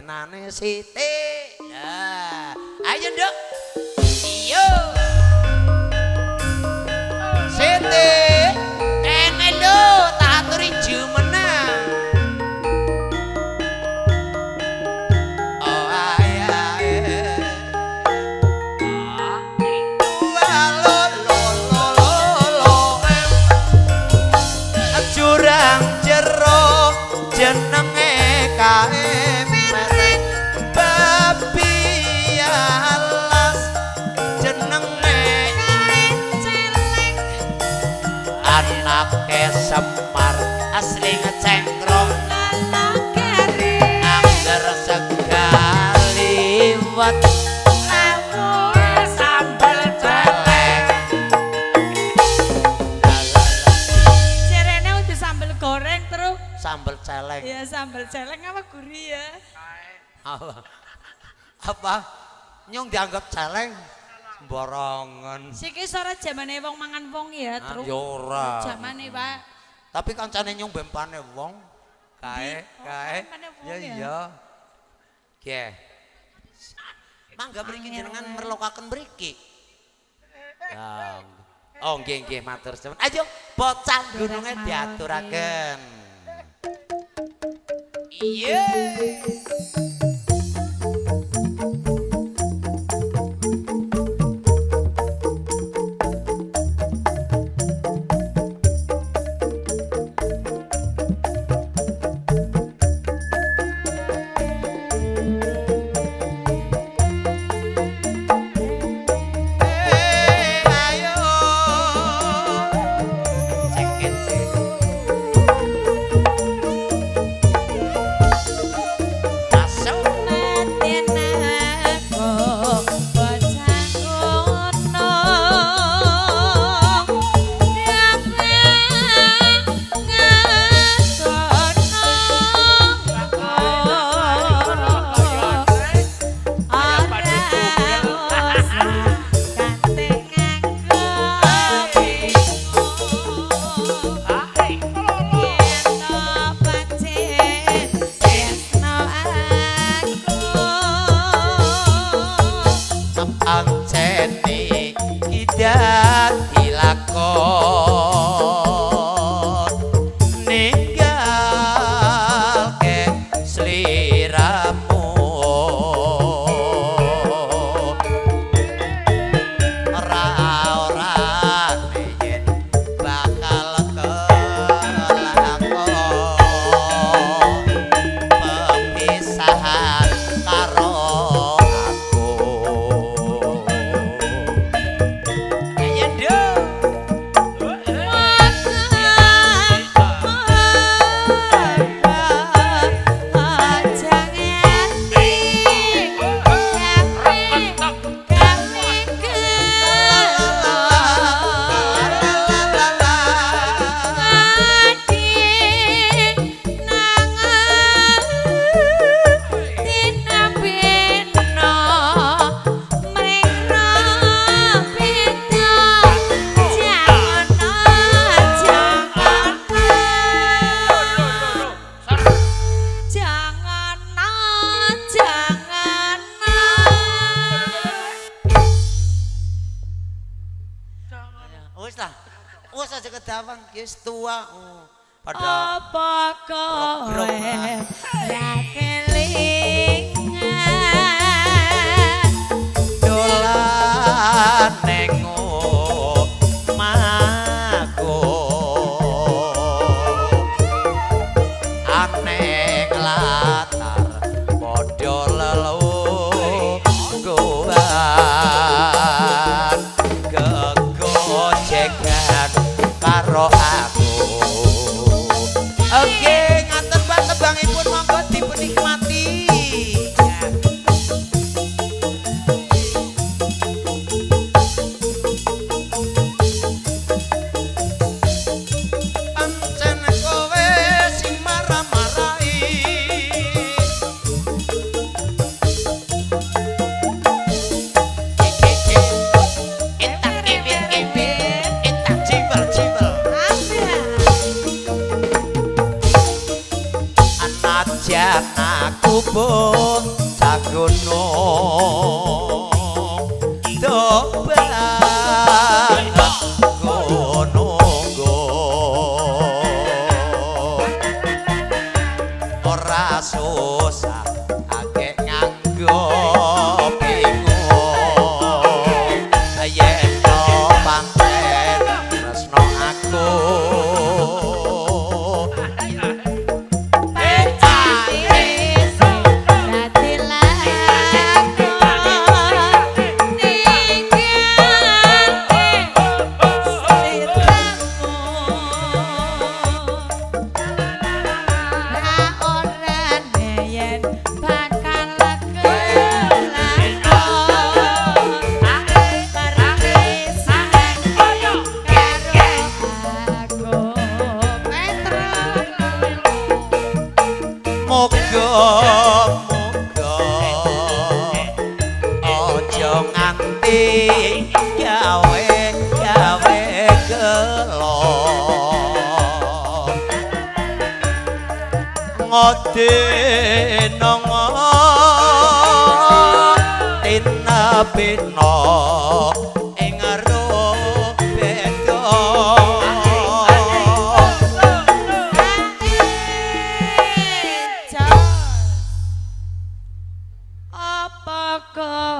Nane sithik. Lah, ayo Nduk. Iya. Sithik. Kene lho, tak aturi jumeneng. Oh ae ae. Lo lo lo lo lo. Jurang jero jenenge kae babi alas jenenge Kae celeng. Anake Semar asli ngecengkrong Lala garing. Angger sekali liwat Lawuhe Sambel celeng. Jarene udah sambel goreng terus. Sambel celeng. Ya sambel celeng apa gurih ya? Apa? Apa? Nyong dianggap celeng? Sembarangan. Siki ora jamane wong mangan wong ya, Ah, terus. ya ora. Jamane, Pak. Tapi kancane nyong bempane wong. Kae, Oh, kae. bempane wong Ya ya? iya. Nggih. Mangga mriki jenengan merlokaken mriki. Ya. Oh nggih nggih matur suwun. Ayo bocah gununge diaturaken. Iya. Ayo. Cek cek. Masuk. Maten aku bocah gunung. Ora usah kate nganggo bingung. Yen to pancen tresno aku. Pancene iki dadi lakon ninggalke sliramu ora ora yen bakal kelakon pepisahan karo aku. Ayo Nduk. Jangan, jangan. Wis lah. Wis aja kedawan, ki wis tua. Oh, pada Apa kowe Grok-grok. ra kelingan? Dolan neng omahku. Aneng latar padha lelungguhan gegojekan karo aku. Oke, ngaten Pak tebangipun monggo dipunikmati. Pancen kowe sing marah-marahi. Entak kibir kibir, entak jibel jibel. Apa? Anajan aku boten Gunung Tobat gunung ora susah akeh nganggo bingung yen to pancen tresno aku. Moga-moga aja nganti gawe gawe gelo ngodeno tinapino ing beda. Apa kowe